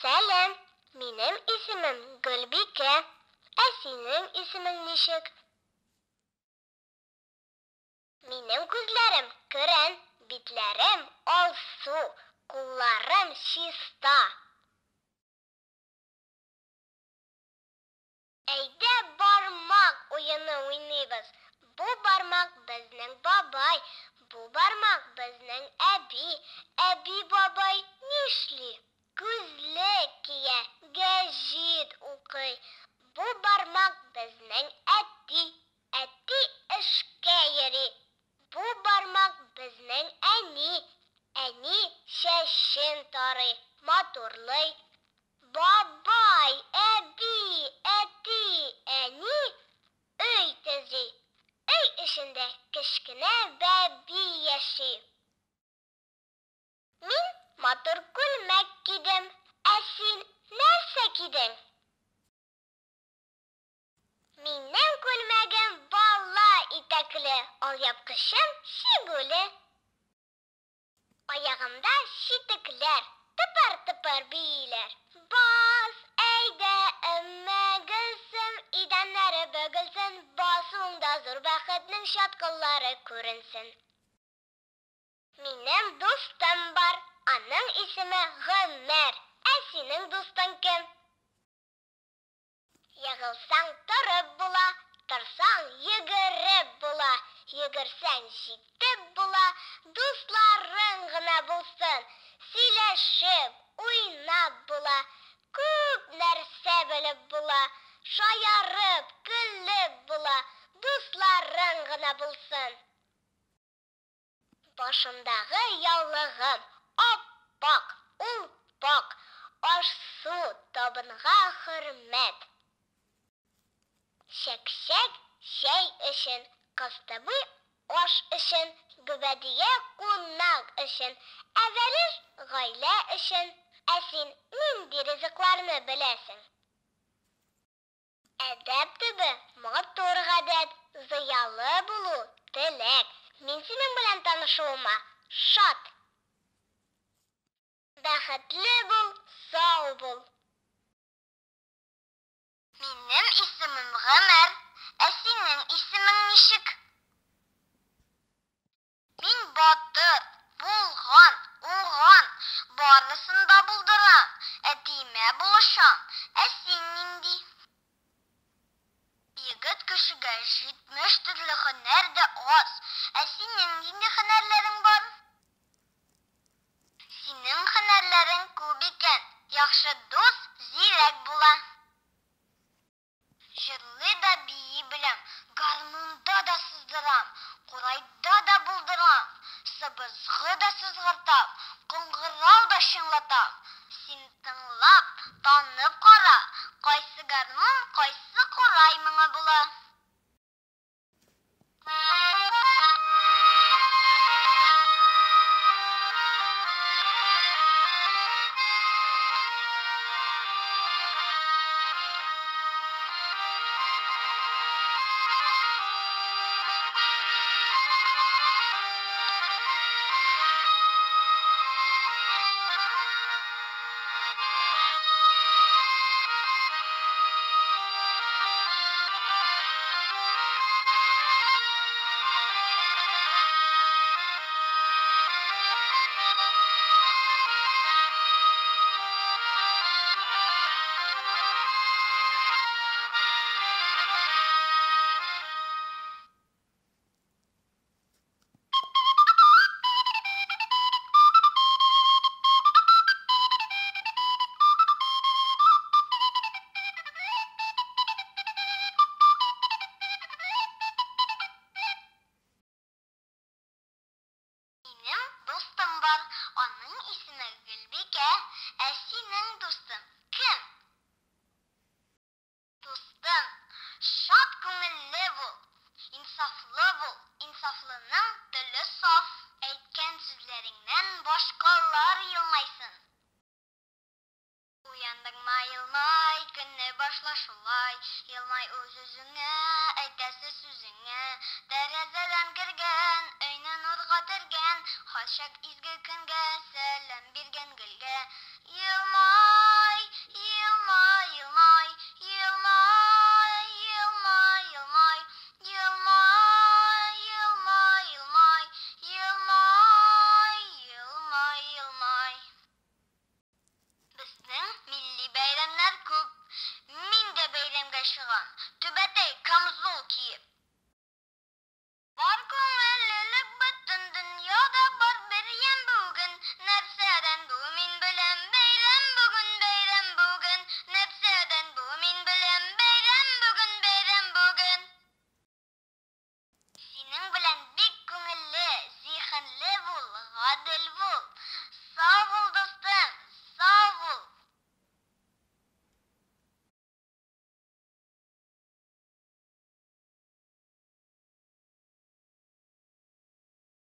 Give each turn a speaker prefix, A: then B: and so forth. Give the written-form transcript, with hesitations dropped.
A: Сәлам, минем исемем Гөлбикә. Ә синең исемең ничек? Минем күзләрем көрән, битләрем алсу, кулларым чиста. Әйдә бармак уены уйныйбыз. Бу бармак безнең бабай, бу бармак безнең әби. Әби бабай нишли? Күзлек кия, гәҗит укый. Бу бармак безнең әти. Әти эшкә йөри. Бу бармак безнең әни. Әни чәчен тарый, матурлый. Бабай, әби, әти, әни өй төзи. Өй эчендә кечкенә бәби яши. Мин матур күлмәк кидем. Ә син нәрсә кидең? Минем күлмәгем бала итәкле, алъяпкычым чигүле. Аягымда читекләр, тыпыр-тыпыр бииләр. Бас, әйдә, Өммегөлсем, идәннәре бөгелсен, басуыңда зур бәхетнең чаткылары күренсен. Минем дустым бар, аның исеме Гомәр. Ә синең дустың кем? Егылсаң, торып була, торсаң, йөгереп була, йөгерсәң, җитеп була, дусларың гына булсын, сөйләшеп, уйнап була, күп нәрсә белеп була, шаярып, көлеп була, дусларың гына булсын. Башымдагы яулыгым ап-ак, ул пакь, аш-су, табынга хөрмәт. Чәкчәк чәй өчен, кыстыбый аш өчен, гөбәдия кунак өчен, ә бәлеш гаилә өчен. Ә син нинди ризыкларны беләсең? Әдәп төбе матур гадәт, зыялы булу, теләк. Мин синең белән танышуыма шат. Бәхетле бул, сау бул. Минем исемем Гомәр. Ә синең исемең ничек? Мин батыр, булган, уңган, барысын да булдырам, әтиемә булышам. Ә син нинди? Егет кешегә 70 төрле һөнәр дә аз. Ә синең нинди һөнәрләрең бар? Синең һөнәрләрең күп икән. Яхшы дус зирәк була. Җырлый да бии беләм, гармунда да сыздырам, курайда да булдырам, сыбызгы да сызгыртам, кыңгырау да чыңлатам. Син тыңлап, танып кара, кайсы гармун, кайсы курай моңы була. Минем дустым бар, аның исеме Гөлбикә. Ә синең дустың кем? Дустым, шат күңелле бул, инсафлы бул, инсафлының теле саф. Әйткән сүзләреңнән башкалар елмайсын. Уяндыңмы, елмай, көнне башла шулай. Елмай үз-үзеңә, әйтәсе сүзеңә. Тәрәзәдән кергән, өйне нурга төргән, һәрчак изге көнгә